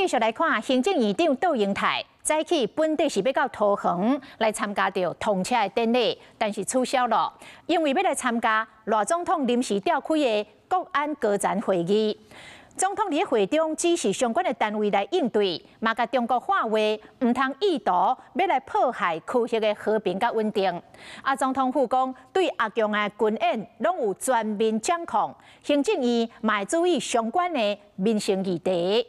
繼續來看行政院長杜英泰，早起本底是欲到桃園來參加著通車的典禮，但是取消了，因為欲來參加賴總統臨時召開的國安高層會議。總統佇會中指示相關的單位來應對，嘛共中國喊話，毋通意圖欲來破壞區域的和平佮穩定。啊，總統府講對阿共的軍演攏有全面掌控，行政院嘛會注意相關的民生議題。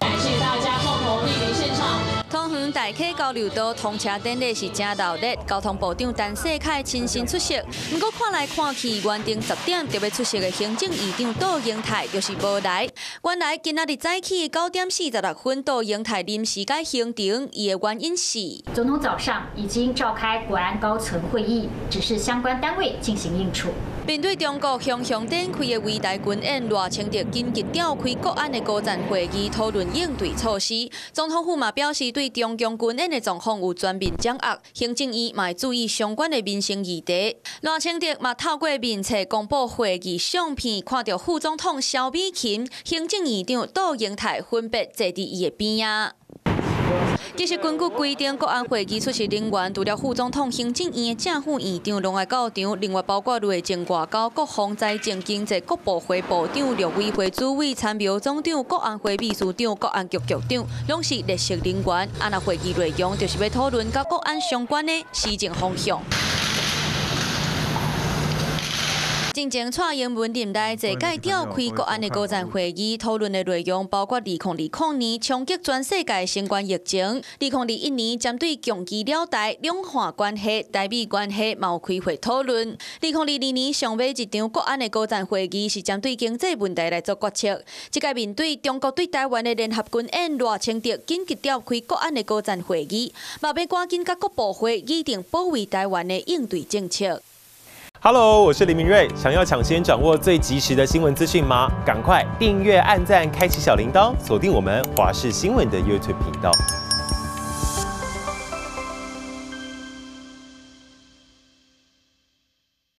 感謝大家共同蒞臨現場。桃園大溪交流道通車典禮是誠熱鬧，交通部長陳世凱親身出席。毋過看來看去，原定10點就欲出席的行政院長杜英泰就是無來。原來今仔日早起9點46分，杜英泰臨時改行程，伊的原因是總統早上已經召開國安高層會議，指示相關單位進行應處。面對中國雄雄展開的圍台軍演，賴清德緊急召開國安的高層會議，討論應對措施。總統府嘛表示，對中共軍演的狀況有全面掌握，行政院嘛會注意相關的民生議題。賴清德嘛透過面冊公布會議相片，看著副總統蕭美琴、行政院長杜英泰分別坐佇伊的邊仔。其實根據規定，國安會議出席人員除了副總統、行政院的正副院長攏愛到場，另外包括內政、外交、國防、財政、經濟各部會部長、陸委會主委、參謀總長、國安會秘書長、國安局局長，攏是列席人員。啊，若會議內容就是欲討論佮國安相關的施政方向。進前蔡英文任內坐屆召開國安的高層會議，討論的內容包括2020年衝擊全世界新冠疫情，2021年針對共機繞台、兩岸關係、台美關係，嘛有開會討論。2022年上尾一場國安的高層會議是針對經濟問題來做決策。這屆面對中國對台灣的聯合軍演，賴清德緊急召開國安的高層會議，嘛欲趕緊佮各部會擬定保衛台灣的應對政策。 Hello，我是林明瑞。想要搶先掌握最及時的新聞資訊嗎？趕快訂閱、按讚、開啟小鈴鐺，鎖定我們華視新聞的 YouTube 頻道。